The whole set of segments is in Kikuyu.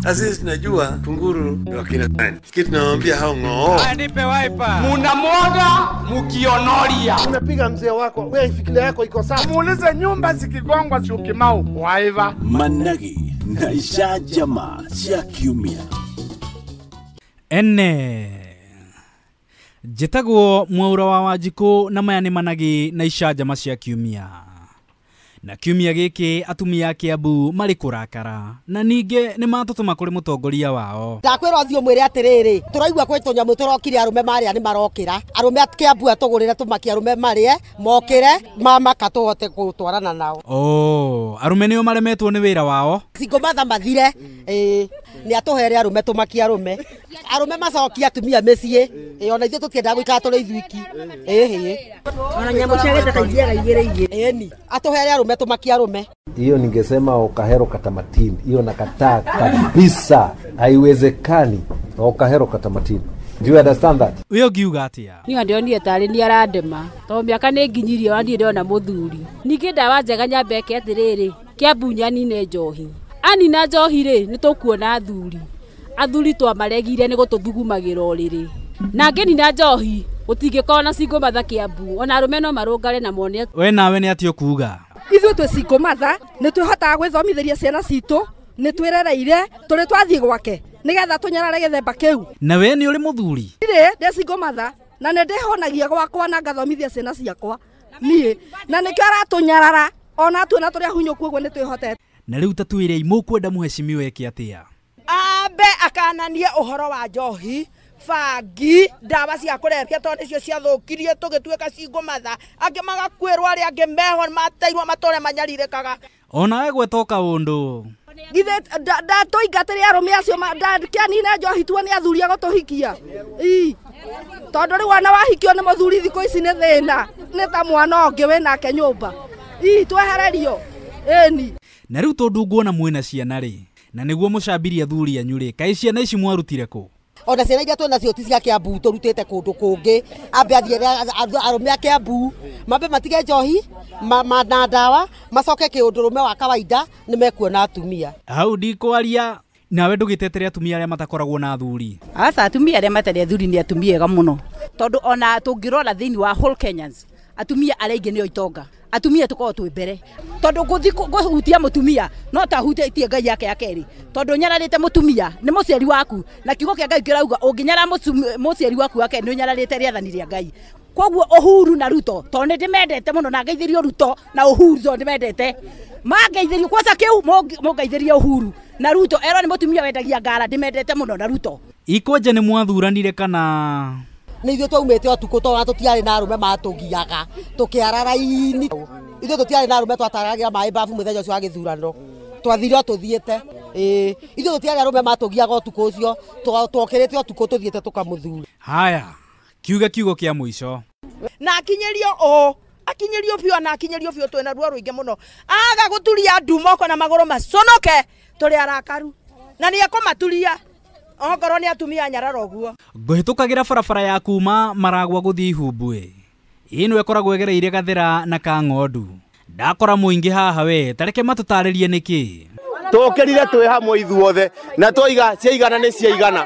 Sasa tunajua kunguru ni wakina nani. Kitu tunawaambia hao ng'oo. Nipe wiper. Munamwoga mukionoria. Unapiga mzee wako, wewe fikiria yako iko sawa. Muulize nyumba zikigongwa si ukimau waiva. Managi na icanjama cia kiumia. Ene njĩtagwo Mwaura wa Wanjikũ na maya nĩ Managi na icanjama cia kiumia. Na kiumia gĩkĩ atumia a Kiambu marĩ kũrakara na ningĩ nĩ matũtũma kũrĩ mũtongoria wao. Ndakwĩrwo thiĩ ũmwĩre atĩrĩrĩ, tũraigua kwĩ tũnyamũ tũrokire arũme marĩa nĩ marokĩra. Arũme a Kiambu atũgũrĩre tũmaki arũme marĩe, mokĩre, mamaka tũhote gũtwarana nao. Oh, arũme nĩo maremetwo nĩ wĩra wao. Single mother mathire, nĩ atũhere arũme tũmaki arũme. Arũme macokie atumia mĩciĩ, ona ithuĩ tũtiendaga gũikara tũrĩ ithuiki. Ona nyamũ cia gĩthaka ithiaga igĩrĩ igĩrĩ. Ĩni, atũhere arũme tũmaki arũme. Hiyo ningesema Okahero katamatini. Hiyo nakataa kabisa. Haiwezekani. Okahero katamatini. Do you understand that? Uyo ngiuga atia? Niĩ ndionire tarĩ nĩ arandema. Tondũ mĩaka nĩ nginyirie ona ndirĩ ndona mũthuri. Ningĩ ndawa njega nyambe eke atĩrĩrĩ, Kiambu nyanine njohi. Anina njohi rĩ, nĩ tũkuona athuri. Athuri twamaregire nĩ gũtũthugumagĩra ũrĩrĩ. Na ngĩnina njohi, gũtingĩkorwo na single mother Kiambu. Ona arũme no marũngare na mone. We nawe nĩ atĩa ũkuuga? Ithuĩ twĩ single mother, nĩ twĩhotaga gwĩthomithĩria ciana citũ, nĩ twĩrereire, tũrĩ twathiĩ gwake, nĩgetha tũnyarare gĩthemba kĩu. Na we nĩ ũrĩ mũthuri? Ndirĩ, ndĩ single mother, na nĩ ndĩhonagia gwakwa na ngathomithia ciana ciakwa. Niĩ, na nĩkĩo aratũnyarara, ona tuona tũrĩ ahunyũku ũguo nĩ twĩhotete. Na rĩu ta twĩrei mũkwenda mũhecimiwa eke atĩa? Ambe akananie ũhoro wa njohi, bangi, ndawa cia kũrebia tondũ nĩcio ciathũkirie tũgĩtuĩka single mother. Angĩ magakuĩrwo, arĩa angĩ meho mateirwo matũre manyarirĩkaga. Ona we gweta kaũndũ. Githĩ ndatũingatĩre arũme acio kĩanina njohi tuone athuri a gũtũhikia. Tondũ rĩu ona wahikio nĩ mũthuri thikũ ici nĩ thĩna, nĩ ta mwana ũngĩ wĩnake nyũmba. Twehererio. Ĩni. Na rĩu tondũ nguona mwĩna ciana rĩ, na nĩguo mũcambirie athuri anyu rĩ, kaĩ ciana ici mwarutire kũ? Ona ciana iria twĩ nacio ti cia Kiambu tũrutĩte kũndũ kũngĩ. Ambe athiĩ arũme a Kiambu mambe matige njohi na ndawa, macoke kĩũndũrũme wa kawaida nĩ mekuona atumia. Hau ndikwaria nawe ndũgĩtetere atumia arĩa matakoragwo na athuri. Aca, atumia arĩa matarĩ athuri nĩ atumia ega mũno, tondũ ona tũngĩrora thĩinĩ wa whole Kenyans, atumia arĩa aingĩ nĩo itonga. Atumia tũkoragwo twĩ mbere, tondũ gũthiĩ kũhutia mũtumia no ta hutĩtie Ngai yake ya kerĩ, tondũ nyararĩte mũtumia nĩ mũciari waku, na kiugo kĩa Ngai kĩrauga ũngĩnyara mũciari waku wa kerĩ nĩ ũnyararĩte rĩathani rĩa Ngai. Koguo Uhuru na Ruto, tondũ nĩ ndĩmendete mũno na ngeithĩrio Ruto na Uhuru tondũ ndĩmendete, mangeithĩrio kwanza kĩu mũngeithĩrie Uhuru na Ruto, erwo nĩ mũtumia wendagia ngara, ndĩmendete mũno na Ruto. Ikwanja nĩ mwathuranire kana? Nĩ ithuĩ twaumĩte ũtukũ tondũ tũtiarĩ na arũme matũgiaga, tũkĩara raini. Ithuĩ tũtiarĩ na arũme twataragĩra maĩ babu mũthenya ũcio wa gĩthurano. Twathire o tũthiĩte. Ithuĩ tũtiarĩ arũme matũgiaga ũtukũ ũcio, twokĩrĩte ũtukũ tũthiĩte tũkamũthure. Haya, kiuga kiugo kĩa mũico. Na akinyĩrio ũũ, akinyĩrio biũ, na akinyĩrio biũ, twĩna ruo rũingĩ mũno. Aga gũturia ndu moko na magũrũ maconoke, tũrĩ arakaru. Na nĩ ekũmaturia. Okorwo nĩ atumia nyarara ũguo. Ngũhĩtũkagĩra barabara ya kuma Maragwa gũthiĩ Ihumbwe. Ĩno ĩkoragwo ĩgereire Gathĩra na Kang'ondu. Ndakora mũingĩ haha we, tareke matũtarĩrie nĩkĩ. Tũkĩrire twĩ hamwe ithuothe na twoiga ciaigana nĩ ciaigana.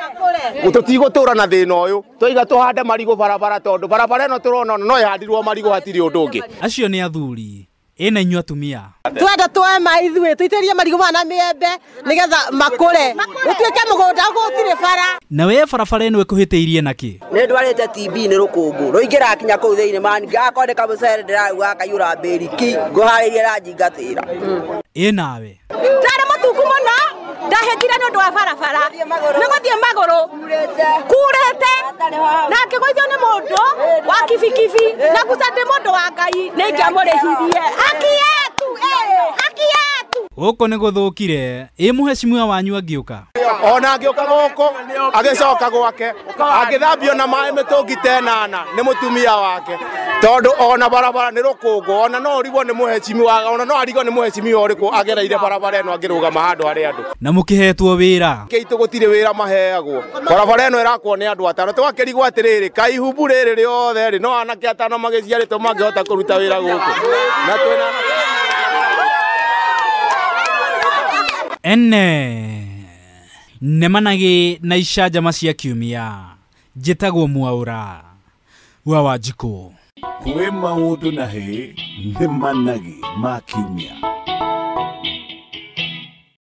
Tũtigũtũra na thĩna ũyũ. Twoiga tũhande marigũ barabara tondũ barabara ĩno tũrona no ĩhandirwo marigũ hatirĩ ũndũ ũngĩ. Acio nĩ athuri. Ĩna inyuĩ atumia. Twenda twoe maĩ ithuĩ tũitĩrĩrie marigũ maya na mĩembe nĩgetha makũre gũtuĩke mũgũnda gũtirĩ bara. Na we barabara ĩno ĩkũhĩtĩirie nakĩ? Nĩ ndwarĩte TB nĩ rũkũngũ rũingĩraga kinya kũu thĩinĩ mani ngakorwo nĩ kamũcere ndĩrauga kaiyũra mbĩri ki ngũharĩrie ranjingatĩra. Ĩ nawe? Ndarĩ mũtungu mũno, ndahĩtire nĩ ũndũ wa barabara nĩ gũthiĩ magũrũ kurĩte na ngĩgũithio nĩ mũndũ wa kibikibi na guca ndĩ mũndũ wa Ngai nĩ ingĩamũrĩhirie. Haki yetu, haki yetu. Gũkũ nĩ gũthũkire. Ĩ mũhecimiwa wanyu angĩũka? Ona angĩũka gũkũ agĩcoka gwake angĩthambio na maĩ mĩtũngi ta ĩnana nĩ mũtumia wake, tondũ ona barabara nĩ rũkũngũ, ona no ũrigwo nĩ mũhecimiwa, ona no arigwo nĩ mũhecimiwa ũrĩkũ agereire barabara ĩno angĩrũgama handũ harĩ andũ. Na mũkĩhetwo wĩra? Kĩitũ gũtirĩ wĩra maheagwo. Barabara ĩno ĩrakwo nĩ andũ atano. Tũgakĩrigwo atĩrĩrĩ, kaĩ ihumbu rĩrĩ rĩothe rĩ, no anake atano magĩciarĩtwo mangĩhota kũruta wĩra gũkũ? Na twĩna ene. Nĩ managĩ na icanjama cia kiumia. Njĩtagwo Mwaũra wa Wanjikũ. Kwĩ maũndũ na hĩ nĩ managĩ ma kiumia.